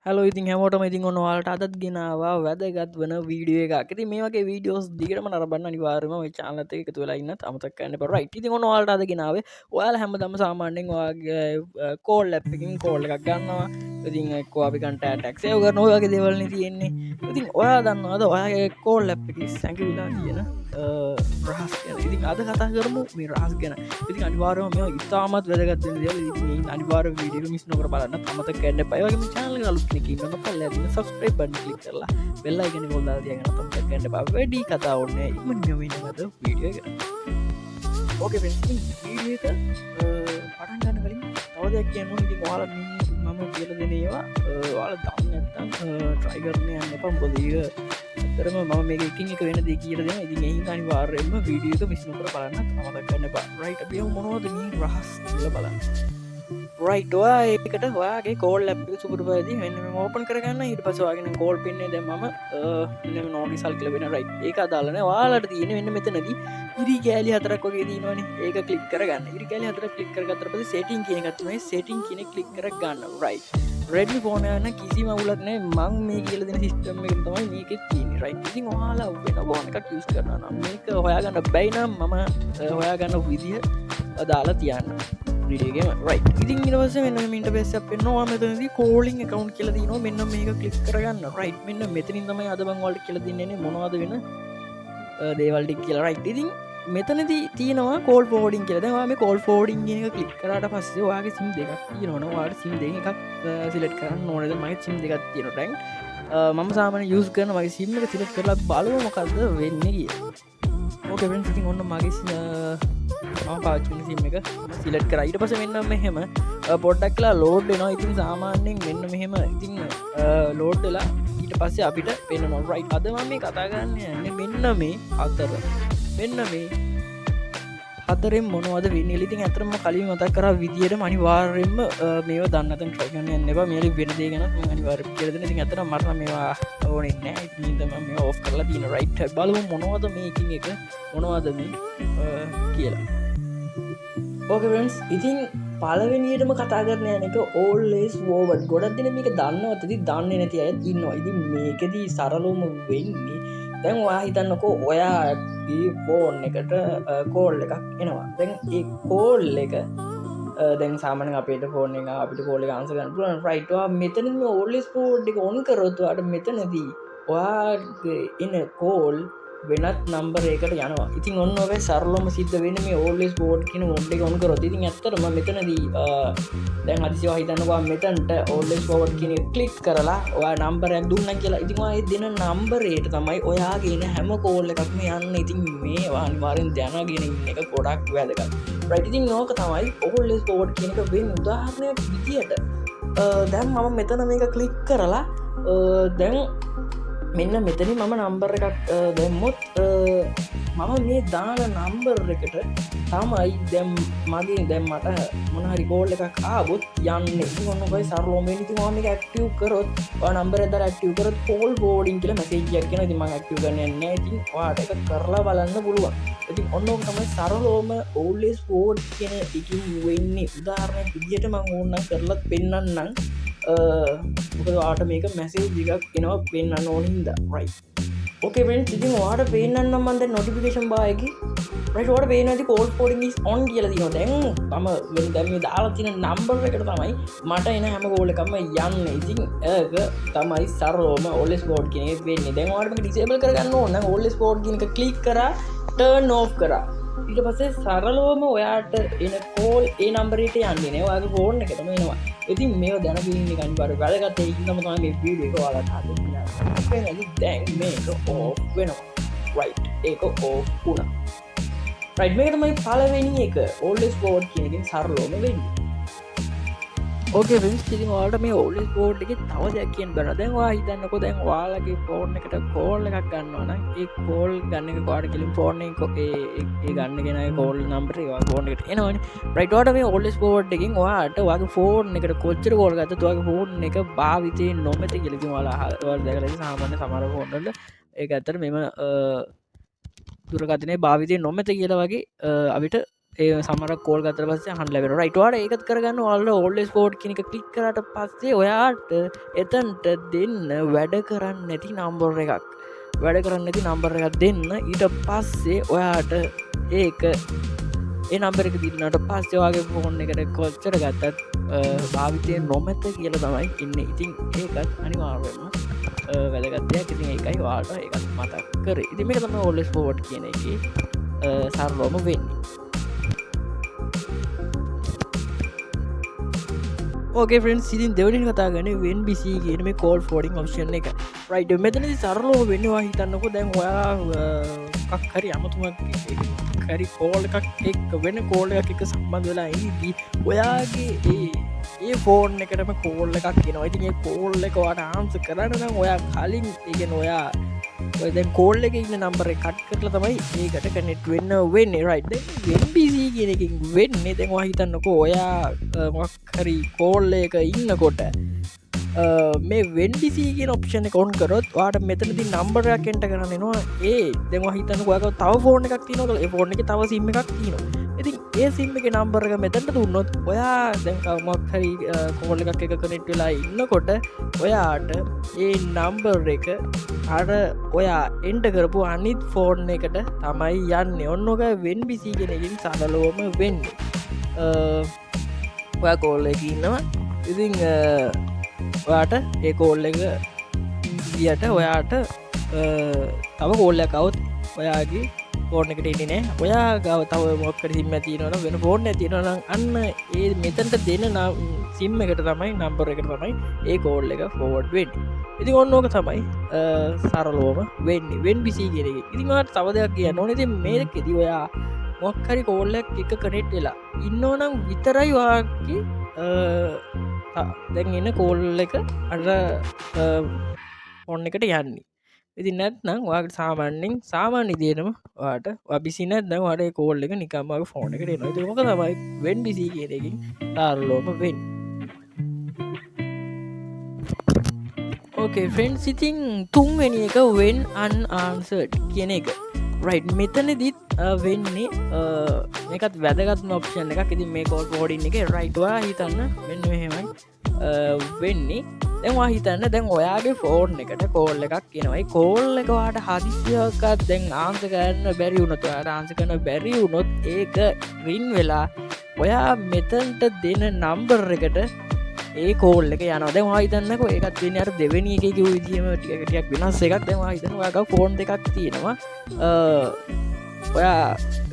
Hello, ඉතින් හැමෝටම ඉතින් ඔන්න ඔයාලට අදත් ගෙනාවා වැදගත් වන වීඩියෝ එකක්. ඉතින් මේ වගේ වීඩියෝස් දිගටම නරඹන්න අනිවාර්යයෙන්ම මේ channel එකත් එක්ක එකතු වෙලා ඉන්නත් අමතක කරන්න එපා. රයිට්. ඉතින් ඔන්න ඔයාලට අද ගෙනාවේ ඔයාලා හැමදාම සාමාන්‍යයෙන් ඔයාගේ කෝල් ඇප් එකකින් කෝල් එකක් ගන්නවා. ඉතින් එක්කෝ අපි කන්ටැක්ට් එකක් සේව් කරනවා, ඔය වගේ දේවල් නේ තියෙන්නේ. ඉතින් ඔයා දන්නවද ඔයාගේ කෝල් ඇප් එකේ සැඟවිලා තියෙන රහස් ගැන? ඉතින් අද කතා කරමු මේ රහස් ගැන. ඉතින් අනිවාර්යයෙන්ම මේවා ඉතාමත් වැදගත් වෙන දේවල්. ඉතින් මේ අනිවාර්ය වීඩියෝ එක මිස් නොකර බලන්න අමතක කරන්න එපා. ඒ වගේම channel එක අලුත් කෙනෙක් ඉන්නවා නම් පල්ලෙහා තියෙන subscribe button click කරලා bell icon එක ඕල් දාලා තියාගන්න අමතක කරන්න එපා. වැඩි කතා ඕනේ නැහැ. ඉක්මනින්ම යමු ඉන්න අද වීඩියෝ එකට. ඕකේ ෆ්‍රෙන්ඩ්ස්, ඉතින් වීඩියෝ එක පටන් ගන්න කලින් තව දෙයක් කියන්න ඕනේ. ඉතින් ඔයාලා මේ මම කියලා දෙන ඒවා ඔයාලා දන්නේ නැත්නම් try කරන්න යන්න එපා. මොකද ඒක ඇත්තටම මම මේක එකින් එක වෙන දේ කියලා දෙනවා. ඉතින් ඒ හින්දා අනිවාර්යයෙන්ම වීඩියෝ එක මිස් නොකර බලන්න අමතක කරන්න එපා. රයිට්, අපි යමු මොනවද මේ රහස් කියලා බලන්න. රයිට්, ඔයා ඒකට ඔයාගේ කෝල් ඇප් එක සුපුරු පරිදි මෙන්න මෙහෙම ඕපන් කරගන්න. ඊට පස්සේ ඔයාගේ නම් කෝල් පින්නේ දැන් මම මෙන්න මේ නෝටිසල් කියලා වෙන. රයිට්, ඒක අදාළ නෑ. ඔයාලට තියෙන්නේ මෙන්න මෙතනදී ඉරි කෑලි හතරක් වගේ තියෙනවනේ. ඒක ක්ලික් කරගන්න. ඉරි කෑලි හතරක් ක්ලික් කරගත්තට පස්සේ සෙටින් කියන එකක් තියෙනවා. ඒ සෙටින් කියන එක ක්ලික් කරගන්න. රයිට්, Redmi phone එක නම් කිසිම අවුලක් නෑ. මං මේ කියලා දෙන සිස්ටම් එකම තමයි මේකෙත් තියෙන්නේ. රයිට්, ඉතින් ඔයාලා වෙන ෆෝන් එකක් යූස් කරනවා නම් මේක හොයාගන්න බැයි නම් මම හොයාගන්න විදිය දාලා තියන්න වීඩියෝ එකේම. රයිට්, ඉතින් ඊට පස්සේ මෙන්න මේ ඉන්ටර්ෆේස් එකක් පෙන්නනවා. ඔයා මෙතනදී කෝලින් ඇකවුන්ට් කියලා තියෙනවා. මෙන්න මේක ක්ලික් කරගන්න. රයිට්, මෙන්න මෙතනින් තමයි අද මං ඔයාලට කියලා දෙන්නේ මොනවද වෙන දේවල් ටික කියලා. රයිට්, ඉතින් මෙතනදී තියෙනවා කෝල් ෆෝවර්ඩින් කියලා. දැන් ඔයා මේ කෝල් ෆෝවර්ඩින් කියන එක ක්ලික් කරාට පස්සේ ඔයාගේ සිම් දෙකක් තියෙනවනේ. ඔයාලට සිම් දෙකෙන් එකක් සිලෙක්ට් කරන්න ඕනේද? මගේ සිම් දෙකක් තියෙනවා. දැන් මම සාමාන්‍යයෙන් යූස් කරන මගේ සිම් එක සිලෙක්ට් කරලා බලමු මොකද්ද වෙන්නේ කියලා. ඕකේ ෆ්‍රෙන්ඩ්ස්, ඉතින් ඔන්න මගේ මම පාවිච්චි කරන සිම් එක සිලෙක්ට් කරා. ඊට පස්සේ මෙන්න මෙහෙම පොඩ්ඩක් වෙලා ලෝඩ් වෙනවා. ඉතින් සාමාන්‍යයෙන් මෙන්න මෙහෙම ඉතින් ලෝඩ් වෙලා ඊට පස්සේ අපිට පේනවා. රයිට්, අද මම මේ කතා කරන්න යන්නේ මෙන්න මේ හතර. මෙන්න මේ හතරෙන් මොනවද වෙන්නේ කියලා. ඉතින් ඇත්තටම කලින් මතක් කරා විදියටම අනිවාර්යයෙන්ම මේවා දන්නේ නැත්නම් try කරන්න යන්න එපා. මේ වෙන දේ ගැන මම අනිවාර්යයෙන් කියලා දෙන්න. ඉතින් ඇත්තටම මට නම් මේවා ඕනේ නෑ. ඉතින් ඉතින් මම මේවා ඔෆ් කරලා තියෙනවා. රයිට්, බලමු මොනවද මේකින් එක මොනවද මේ කියලා. ඕකේ ෆ්‍රෙන්ඩ්ස්, ඉතින් පළවෙනියටම කතා කරන්න යන එක always forward. ගොඩක් දෙනෙක් මේක දන්නවත් ඇති, දන්නේ නැති අයත් ඉන්නවා. ඉතින් මේකෙදි සරලවම වෙන්නේ දැන් ඔයා හිතන්නකෝ ඔයාගේ ෆෝන් එකට කෝල් එකක් එනවා. දැන් ඒ කෝල් එක දැන් සාමාන්‍යයෙන් අපේට ෆෝන් එක අපිට කෝල් එක ආන්සර් කරන්න පුළුවන්. රයිට්, ඔයා මෙතනදී මේ always forward එක ඔන් කරොත් ඔයාට මෙතනදී ඔයාගේ එන කෝල් වෙනත් නම්බර් එකකට යනවා. ඉතින් ඔන්න ඔය සරලවම සිද්ධ වෙන්නේ මේ always forward කියන මොඩ් එක ඔන් කරොත්. ඉතින් ඇත්තටම මෙතනදී දැන් හදිසියෙ ඔයා හිතන්නකෝ ඔයා මෙතනට always forward කියන එක ක්ලික් කරලා ඔයා නම්බර් එකක් දුන්නා කියලා. ඉතින් ඔයා ඒ දෙන නම්බරේට තමයි ඔයාගේ එන හැම කෝල් එකක්ම යන්නේ. ඉතින් මේවා අනිවාර්යෙන් දැනගෙන ඉන්න එක ගොඩක් වැදගත්. රයිට්, ඉතින් ඕක තමයි always forward කියන එක වෙන්නේ. උදාහරණයක් විදියට දැන් මම මෙතන මේක ක්ලික් කරලා දැන් මෙන්න මෙතනින් මම නම්බර් එකක් දැම්මොත් මම මේ දාන නම්බර් එකට තමයි දැන් මගේ දැන් මට මොන හරි කෝල් එකක් ආවොත් යන්නේ. ඉතින් ඔන්න ඔකයි සරලවම වෙන්නේ. ඉතින් ඔයා මේක ඇක්ටිව් කරොත් ඔයා නම්බර් එක දාලා ඇක්ටිව් කරොත් කෝල් ෆෝවර්ඩින් කියලා මැසේජ් එකක් එනවා. ඉතින් මම ඇක්ටිව් කරන්න යන්නේ නැහැ. ඉතින් ඔයාට ඒක කරලා බලන්න පුළුවන්. ඉතින් ඔන්න ඔක තමයි සරලවම always forward කියන එකකින් වෙන්නේ. උදාහරණයක් විදියට මම ඕනනම් කරලත් පෙන්නන්නම්. මොකද ඔයාට මේක මැසේජ් එකක් එනවා පෙන්නන්න ඕන හින්දා. රයිට්, ඕකේ ෆ්‍රෙන්ඩ්ස්, ඉතින් ඔයාට පේන්නනම් මම දැන් නොටිෆිකේෂන් බාර් එකේ රයිට් ඔයාට පේනවා ඇති කෝල් ෆෝවර්ඩින් is on කියලා තියෙනවා. දැන් මම වෙන දැන් මේ දාලා තියෙන නම්බර් එකට තමයි මට එන හැම කෝල් එකක්ම යන්නේ. ඉතින් ඒක තමයි සරලවම always forward කියන එක වෙන්නේ. දැන් ඔයාලට මේක ඩිසේබල් කරගන්න ඕන නම් always forward කියන එක ක්ලික් කරා ටර්න් ඔෆ් කරා. ඊට පස්සේ සරලවම ඔයාට එන කෝල් ඒ නම්බරේට යන්නේ නෑ. ඔයාගේ ෆෝන් එකටම එනවා. ඉතින් මේව දැනගෙන ඉන්න එක අනිවාර්යයෙන් වැදගත්. ඒ හින්දාම තමයි මේ වීඩියෝ එක ඔයාලට හදන්නේ. ඔකේ දැන් මේක ඕෆ් වෙනවා. රයිට්, ඒක ඕෆ් වුණා. රයිට්, මේක තමයි පළවෙනි එක always forward කියන එකෙන් සරලවම වෙන්නේ. ඕකේ ෆ්‍රෙන්ඩ්ස්, ඉතින් ඔයාලට මේ always forward එකේ තව දෙයක් කියන්න බැහැ. දැන් ඔයා හිතන්නකෝ දැන් ඔයාලගේ ෆෝන් එකට කෝල් එකක් ගන්නවා නම් ඒ කෝල් ගන්න එක ඔයාලට කෙලින් ෆෝන් එක ඒ ගන්න කෙනාගේ කෝල් නම්බර් එක ඔයාගේ ෆෝන් එකට එනවනේ. රයිට්, ඔයාලට මේ always forward එකෙන් ඔයාට ඔයාගේ ෆෝන් එකට කොච්චර කෝල් ගත්තත් ඔයාගේ ෆෝන් එක භාවිතේ නොමැති කියලා. ඉතින් ඔයාලා දැකලා ඇති සාමාන්‍ය සමහර ෆෝන් වල ඒක ඇත්තට මෙම දුරකථනයේ භාවිතේ නොමැත කියලා වගේ අපිට ඒ සමහර කෝල් ගත්තට පස්සේ අහන්න ලැබෙනවා. රයිට්, ඔයාලා ඒකත් කරගන්න. ඔයාලා ඕල්වේස් ෆෝවර්ඩ් කියන එක ක්ලික් කරාට පස්සේ ඔයාට එතනට දෙන්න වැඩ කරන්නේ නැති නම්බර් එකක්. වැඩ කරන්නේ නැති නම්බර් එකක් දෙන්න. ඊට පස්සේ ඔයාට ඒක ඒ නම්බර් එක දුන්නාට පස්සේ ඔයාගේ ෆෝන් එකට කොච්චර ගත්තත් භාවිතය නොමැත කියලා තමයි ඉන්නේ. ඉතින් ඒකත් අනිවාර්යයෙන්ම වැදගත් දෙයක්. ඉතින් ඒකයි ඔයාලට ඒකත් මතක් කරේ. ඉතින් මේක තමයි ඕල්වේස් ෆෝවර්ඩ් කියන එකේ සරලවම වෙන්නේ. ඕකේ ෆ්‍රෙන්ඩ්ස්, ඉතින් දෙවෙනි කතා කරන්නේ when busy කියන මේ කෝල් ෆෝවර්ඩින් ඔප්ෂන් එක. රයිට්, මෙතනදී සරලව වෙන්නේ ඔයා හිතන්නකෝ දැන් ඔයා මොකක් හරි අමුතුමක් හරි කෝල් එකක් එක්ක වෙන කෝල් එකක් එක්ක සම්බන්ධ වෙලා ඉඳිද්දී ඔයාගේ ඒ ෆෝන් එකටම කෝල් එකක් එනවා. ඉතින් ඒ කෝල් එක ඔයාට ආන්සර් කරන්න නම් ඔයා කලින්, ඒ කියන්නේ ඔයා ඔය දැන් කෝල් එකේ ඉන්න නම්බර් එක කට් කරලා තමයි ඒකට කනෙක්ට් වෙන්න වෙන්නේ. රයිට්, දැන් when busy කියන එකෙන් වෙන්නේ දැන් ඔයා හිතන්නකෝ ඔයා මොකක් හරි කෝල් එකක ඉන්නකොට මේ when busy කියන ඔප්ෂන් එක ඔන් කරොත් ඔයාට මෙතනදී නම්බර් එකක් එන්ටර් කරන්න එනවා. ඒ දැන් ඔයා හිතන්නකෝ ඔයා ගාව තව ෆෝන් එකක් තියෙනවා කියලා. ඒ ෆෝන් එකේ තව සිම් එකක් තියෙනවා. ඉතින් ඒ සිම් එකේ නම්බර් එක මෙතනට දුන්නොත් ඔයා දැන් මොකක් හරි කෝල් එකක් එක්ක කනෙක්ට් වෙලා ඉන්නකොට ඔයාට ඒ නම්බර් එක අර ඔයා එන්ටර් කරපු අනිත් ෆෝන් එකට තමයි යන්නේ. ඔන්න ඔක when busy කියන එකෙන් සරලවම වෙන්නේ. ඔයා කෝල් එකේ ඉන්නවා. ඉතින් ඔයාට ඒ කෝල් එක ගියට ඔයාට තව කෝල් එකක් આવොත් ඔයාගේ ෆෝන් එකට එන්නේ නෑ. ඔයා ගාව තව මොකක් හරි සිම් එකක් තියෙනවා නම් වෙන ෆෝන් එකක් තියෙනවා නම් අන්න ඒ මෙතනට දෙන සිම් එකට තමයි නම්බර් එකට තමයි ඒ කෝල් එක ෆෝවර්ඩ් වෙන්නේ. ඉතින් ඔන්න ඕක තමයි සරලවම වෙන්නේ when busy කියන එකේ. ඉතින් ඔයාට තව දෙයක් කියන්න ඕනේ. ඉතින් මේකෙදි ඔයා මොකක් හරි කෝල් එකක් එක්ක කනෙක්ට් වෙලා ඉන්නව නම් විතරයි ඔයාගේ දැන් එන කෝල් එක අර ෆෝන් එකට යන්නේ. ඉතින් නැත්නම් ඔයාට සාමාන්‍යයෙන් සාමාන්‍ය විදියටම ඔයාට ඔයා බිසි නැත්නම් ඔයාට ඒ කෝල් එක නිකම්ම ඔයාගේ ෆෝන් එකට එනවා. ඉතින් ඕක තමයි when busy කියන එකෙන් සරලවම වෙන්නේ. ඕකේ ෆ්‍රෙන්ඩ්ස්, ඉතින් තුන්වෙනි එක when unanswered කියන එක. රයිට්, මෙතනදිත් වෙන්නේ මේකත් වැදගත්ම ඔප්ෂන් එකක්. ඉතින් මේ කෝල් ෆෝවර්ඩින් එකේ රයිට්, ඔයා හිතන්න මෙන්න මෙහෙමයි වෙන්නේ. දැන් ඔයා හිතන්න දැන් ඔයාගේ ෆෝන් එකට කෝල් එකක් එනවා. ඒ කෝල් එක ඔයාට හදිස්සියක්වත් දැන් ආන්සර් කරන්න බැරි වුණොත්, ඔයාට ආන්සර් කරන්න බැරි වුණොත් ඒක රින් වෙලා ඔයා මෙතනට දෙන නම්බර් එකට ඒ කෝල් එක යනවා. දැන් ඔයා හිතන්නකෝ ඒකත් වෙන්නේ අර දෙවෙනි එකේ කිව්ව විදිහම ටිකක් වෙනස් එකක්. දැන් ඔයා හිතන්න ඔයා ගාව ෆෝන් දෙකක් තියෙනවා. ඔයා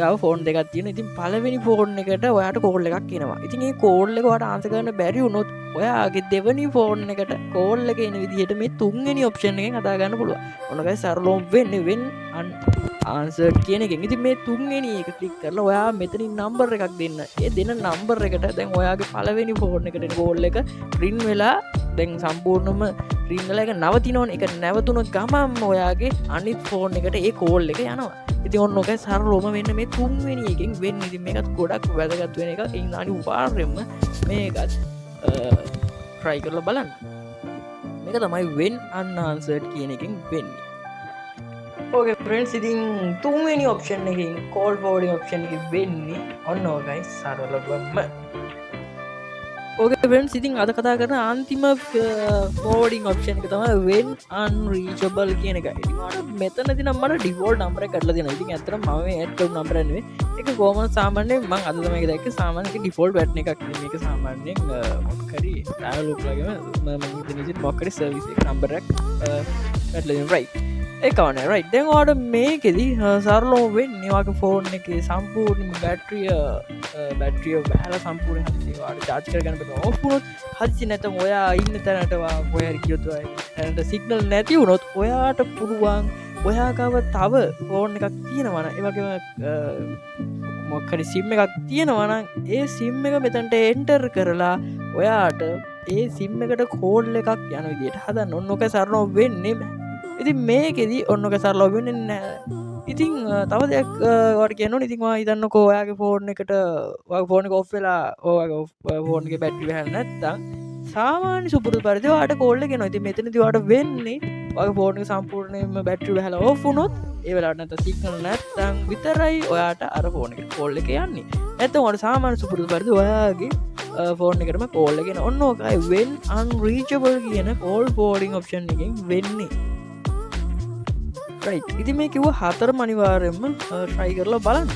ගාව ෆෝන් දෙකක් තියෙනවා. ඉතින් පළවෙනි ෆෝන් එකට ඔයාට කෝල් එකක් එනවා. ඉතින් ඒ කෝල් එක ඔයාට ආන්සර් කරන්න බැරි වුණොත් ඔයාගේ දෙවෙනි ෆෝන් එකට කෝල් එක එන විදිහට මේ තුන්වෙනි ඔප්ෂන් එකෙන් හදා ගන්න පුළුවන්. ඔන්න ගයිස් සරලවම වෙන්නේ when unanswered කියන එකෙන්. ඉතින් මේ තුන්වෙනි එක ක්ලික් කරලා ඔයා මෙතනින් නම්බර් එකක් දෙන්න. ඒ දෙන නම්බර් එකට දැන් ඔයාගේ පළවෙනි ෆෝන් එකට එන කෝල් එක රින් වෙලා දැන් සම්පූර්ණයෙන්ම රින් වෙලා ඒක නවතිනවනේ. ඒක නැවතුන ගමන්ම ඔයාගේ අනිත් ෆෝන් එකට ඒ කෝල් එක යනවා. ඉතින් ඔන්න ඔකයි සරලවම වෙන්නේ මේ තුන්වෙනි එකෙන් වෙන්නේ. ඉතින් මේකත් ගොඩක් වැදගත් වෙන එකක්. ඒ හින්දා අනිවාර්යයෙන්ම මේකත් try කරලා බලන්න. මේක තමයි when unanswered කියන එකෙන් වෙන්නේ. ඕකේ ෆ්‍රෙන්ඩ්ස්, ඉතින් තුන්වෙනි ඔප්ෂන් එකෙන් කෝල් ෆෝවර්ඩින් ඔප්ෂන් එකෙන් වෙන්නේ ඔන්න ඔකයි සරලවම. ඕකේ ෆ්‍රෙන්ඩ්ස්, ඉතින් අද කතා කරන අන්තිම ෆෝවර්ඩින් ඔප්ෂන් එක තමයි when unreachable කියන එක. ඉතින් ඔයාලට මෙතනදී නම් මට ඩිෆෝල්ට් නම්බර් එක කරලා දෙනවා. ඉතින් ඇත්තටම මම මේ ඇඩ් කරපු නම්බර් එක නෙවෙයි. ඒක කොහොමද සාමාන්‍යයෙන් මං අද තමයි ඒක දැක්කේ. සාමාන්‍යයෙන් ඒක ඩිෆෝල්ට් පැටර්න් එකක්. ඉතින් මේක සාමාන්‍යයෙන් මොකක් හරි ට්‍රැවල් ලුක් වගේම මම හිතන විදිහට මොකක් හරි සර්විස් එක නම්බර් එකක් වැටලා දෙනවා. රයිට්, ඒක ඕනේ. රයිට්, දැන් ඔයාලට මේකෙදි සරලවම වෙන්නේ ඔයාගේ ෆෝන් එකේ සම්පූර්ණයෙන්ම බැටරිය වැහලා සම්පූර්ණයෙන් හදිසියෙ ඔයාලට චාර්ජ් කරගන්න බැහැ. ඔෆ් වුණොත් හදිසි නැත්නම් ඔයා ඉන්න තැනට ඔයා කොහේ හරි ගියොත් ඔයා ඉන්න තැනට සිග්නල් නැති වුණොත් ඔයාට පුළුවන් ඔයා ගාව තව ෆෝන් එකක් තියෙනවා නම්, ඒ වගේම මොකක් හරි සිම් එකක් තියෙනවා නම් ඒ සිම් එක මෙතනට එන්ටර් කරලා ඔයාට ඒ සිම් එකට කෝල් එකක් යන විදියට හදන්න. ඔන්න ඔක සරලව වෙන්නේ. ඉතින් මේකෙදි ඔන්න ඔක සරලව වෙන්නේ නෑ. ඉතින් තව දෙයක් ඔයාලට කියන්න ඕනේ. ඉතින් ඔයා හිතන්නකෝ ඔයාගේ ෆෝන් එකට ඔයාගේ ෆෝන් එක ඔෆ් වෙලා ඔයාගේ ෆෝන් එකේ බැටරි වැහලා නැත්තම් සාමාන්‍ය සුපුරුදු පරිදි ඔයාට කෝල් එක එනවා. ඉතින් මෙතනදී ඔයාට වෙන්නේ ඔයාගේ ෆෝන් එක සම්පූර්ණයෙන්ම බැටරි වැහලා ඔෆ් වුණොත් ඒ වෙලාවට නැත්තම් සිග්නල් නැත්තම් විතරයි ඔයාට අර ෆෝන් එකට කෝල් එක යන්නේ. නැත්නම් ඔයාලට සාමාන්‍ය සුපුරුදු පරිදි ඔයාගේ ෆෝන් එකටම කෝල් එක එනවා. ඔන්න ඔකයි when unreachable කියන කෝල් ෆෝවර්ඩින් ඔප්ෂන් එකෙන් වෙන්නේ. රයිට්. ඉතින් මේ කිව්ව හතරම අනිවාර්යයෙන්ම try කරලා බලන්න.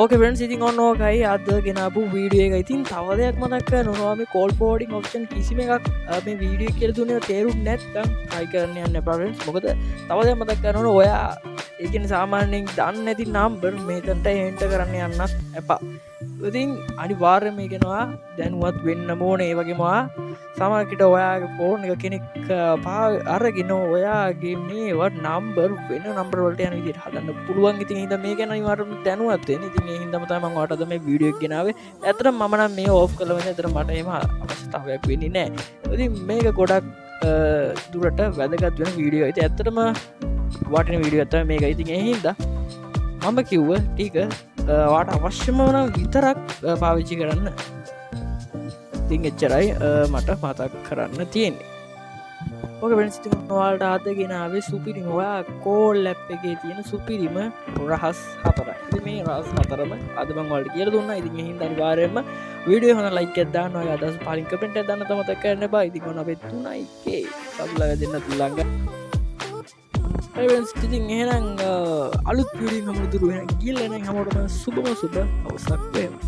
ඕකේ ෆ්‍රෙන්ඩ්ස්, ඉතින් ඔන්න ඔකයි අද ගෙනාපු වීඩියෝ එක. ඉතින් තව දෙයක් මතක් කරන්න ඕනවා, මේ කෝල් ෆෝවර්ඩින් ඔප්ෂන් කිසිම එකක් මේ වීඩියෝ එක කියලා දුන්නේ තේරුම් නැත්නම් try කරන්න යන්න එපා ෆ්‍රෙන්ඩ්ස්. මොකද තව දෙයක් මතක් කරන්න ඕන, ඔයා ඒ කියන්නේ සාමාන්‍යයෙන් දන්නේ නැති නම්බර් මේතනට එන්ටර් කරන්න යන්නත් එපා. ඉතින් අනිවාර්යයෙන්ම මේ ගැන ඔයා දැනුවත් වෙන්න ඕනේ. ඒ වගේම ඔයා සමහරවිට ඔයාගේ ෆෝන් එක කෙනෙක් අරගෙන ඔයාගේ මේවා නම්බර් වෙන නම්බර් වලට යන විදිහට හදන්න පුළුවන්. ඉතින් ඒ හින්දා මේ ගැන අනිවාර්යයෙන්ම දැනුවත් වෙන්න. ඉතින් ඒ හින්දාම තමයි මම ඔයාලට අද මේ වීඩියෝ එක ගෙනාවේ. ඇත්තටම මම නම් මේ ඕෆ් කරලා වෙන්නේ. ඇත්තටම මට එහෙම අවශ්‍යතාවයක් වෙන්නේ නෑ. ඉතින් මේක ගොඩක් දුරට වැදගත් වෙන වීඩියෝ. ඉතින් ඇත්තටම වටින වීඩියෝ එකක් තමයි මේක. ඉතින් ඒ හින්දා මම කිව්ව ටික ඔයාට අවශ්‍යම නම් විතරක් පාවිච්චි කරන්න. ඉතින් එච්චරයි මට මතක් කරන්න තියෙන්නේ. ඕකේ ෆ්‍රෙන්ඩ්ස්, ඉතින් ඔයාලට අද ගෙනාවේ සුපිරිම ඔයා කෝල් ඇප් එකේ තියෙන සුපිරිම රහස් හතරයි. ඉතින් මේ රහස් හතරම අද මම ඔයාලට කියලා දුන්නා. ඉතින් ඒ හින්දා අනිවාර්යයෙන්ම වීඩියෝ හොඳ ලයික් එකක් දාන්න, ඔයාගේ අදහස් පහලින් කමෙන්ට් එකක් දාන්න තම මතක් කරන්න එපා. ඉතින් ඔන්න අපේ 3K සබ්ලා දෙන්නත් ළඟ. හරි ෆ්‍රෙන්ඩ්ස්, ඉතින් එහෙනම් අලුත් වීඩියෝ එකක් හමු දුරු වෙන ගිහලා එනම් හැමෝටම සුබම සුබ දවසක් වේවා.